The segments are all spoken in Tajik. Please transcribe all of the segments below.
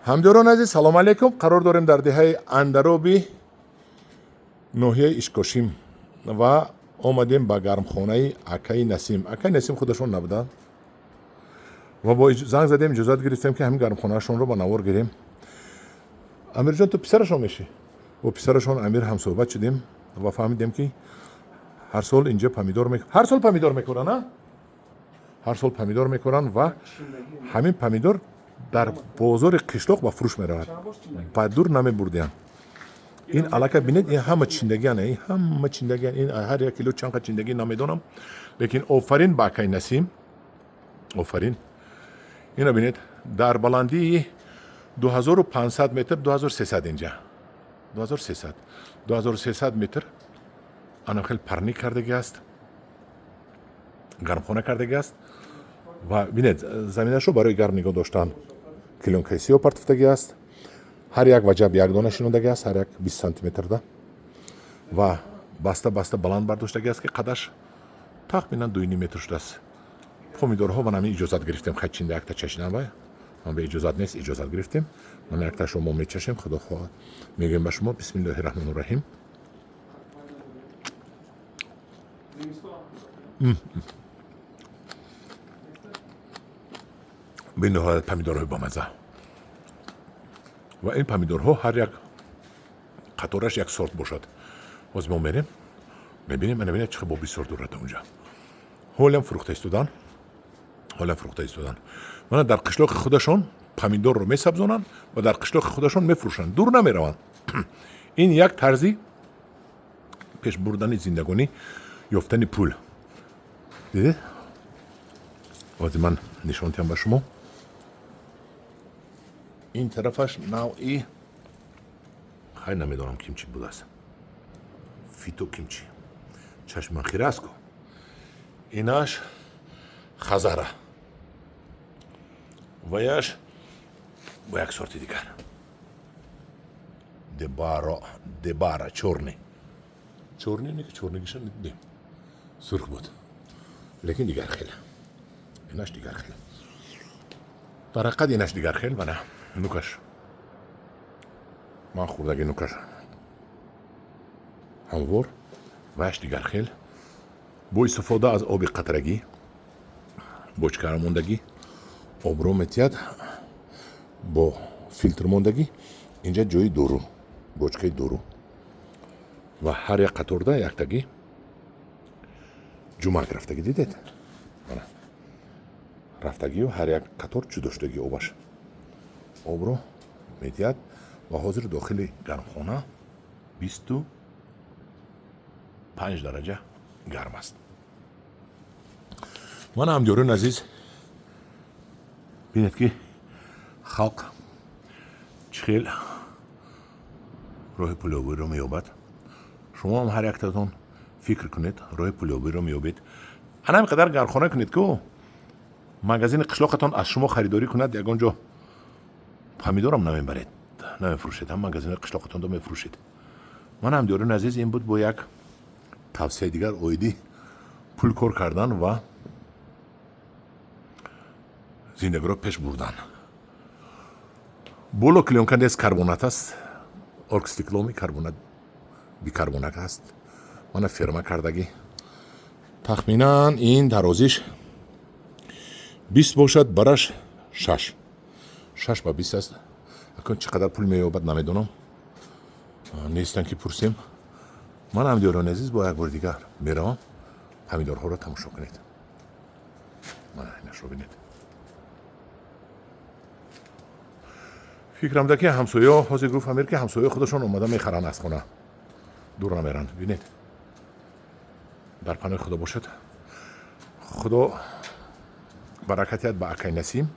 Ҳамдиёрон азиз, салом алейкум. Қарор дорем дар деҳаи Андароби ноҳияи Ишкошим ва омадем ба гармхонаи акаи Насим. Акаи Насим худашон набуданд ва бо занг задем, иҷозат гирифтем, ки ҳамин гармхонаашонро ба навор гирем. Амирҷон, ту писарашон мешӣ? Бо писарашон Амир ҳамсӯҳбат шудем ва фаҳмидем, ки ҳар сол инҷа помидор, ҳар сол помидор мекоранд, а ҳар сол помидор мекоранд ва ҳамин помидор дар бозори қишлоқ ба фурӯш меравад, ба дур намебурдиянд. Ин аллакай, бинед, ин ҳама чиндагиан, ин ҳама чиндагиан. Ин ҳар як кило чанд қа чиндагӣ, намедонам, лекин офарин ба акай Насим, офарин. Ина бинед, дар баландии 2500 метр, 2300, инҷа 2300, 2300 метр ана хел парник кардагӣ аст, гармхона кардагӣ аст. Ва бинед, заминашро барои гарм нигоҳ доштан клёнкаи сиёҳ партофтагӣ аст. Ҳар як ваҷаб як дона шинондагӣ аст, ҳар як 20 сантиметрда, ва баста баста баланд бардоштагӣ аст, ки қадаш тахминан 2,5 метр шудааст. Помидорҳо ман ҳамин иҷозат гирифтем, хай чинда якта чашидан ба ман бе иҷозат нест, иҷозат гирифтем. Ман якташро мо мечашем, худо хоҳад, мегӯем ба шумо. Бисмиллоҳи раҳмони раҳим. Бениҳоят помидорҳои бамаза. Ва ин помидорҳо ҳар як қатораш як сорт бошад. Ҳозир мо мерем, мебинем. Ана бинед, чӣ хел бо бисёр дорад унҷа. Ҳолиам фурӯхта истоданд, ҳолиам фурӯхта истоданд. Мана, дар қишлоқи худашон помидорро месабзонанд ва дар қишлоқи худашон мефурӯшанд, дур намераванд. Ин як тарзи пешбурдани зиндагонӣ, ёфтани пул. Дидед, ҳозир ман нишон диҳам ба шумо. Ин тарафаш навъи, хай, намедонам, кимчи будааст, фито кимчи. Чашми ман хира аст ку. Инаш хазара ваяш бо як сорти дигар, дебаро, дебара чёрный, чёрный не, чёрныйгиша не, сурх буд, лекин дигар хел. Инаш дигар хел, дар ҳақиқат инаш дигар хел. Мана нукаш, ман хӯрдаги, нукаш ҳамвор, ваяш дигар хел. Бо истифода аз оби қатрагӣ, бочкара мондагӣ, обро метиҳад, бо филтр мондагӣ. Инҷа ҷои дору, бочкаи дору. Ва ҳар як қаторда яктагӣ ҷумак рафтагӣ, дидед, мана рафтагию ҳар як қатор ҷудоштагӣ обаш, обро медиҳад. Ва ҳозир дохили гармхона 25 дараҷа гарм аст. Мана, ҳамдиёрони азиз, бинед, ки халқ чӣ хел роҳи пулёбиро меёбад. Шумо ҳам ҳар яктатон фикр кунед, роҳи пулёбиро меёбед. Ана ҳамин қадар гармхона кунед, ку магазини қишлоқатон аз шумо харидорӣ кунад. Ягон ҷо помидорам намебаред, намефурӯшед, ҳам магазини қишлоқатонро мефурӯшед. Ман, ҳамдиёрони азиз, ин буд бо як тавсияи дигар оиди пул кор кардан ва зиндагиро пеш бурдан. Боло клёнка нест, карбонат аст, оргстекломи карбонат, бикарбонат аст. Мана ферма кардагӣ. Тахминан ин дарозиш 20 бошад, бараш шаш, 6 ба 20 аст. Акун чӣ қадар пул меёбад, намедонам, нестан ки пурсем. Ман, ҳамдиёрони азиз, бо як бори дигар меравам, помидорҳоро тамошо кунед. Мана инашро бинед. Фикрам да, ки ҳамсояҳо, ҳозир гуфт Амир, ки ҳамсояҳо худашон омада мехаранд, аз хона дур намеранд. Бинед, дар паноҳи Худо бошад. Худо баракат диҳад ба акай Насим.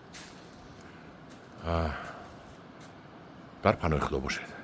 Дар паноҳи Худо бошед.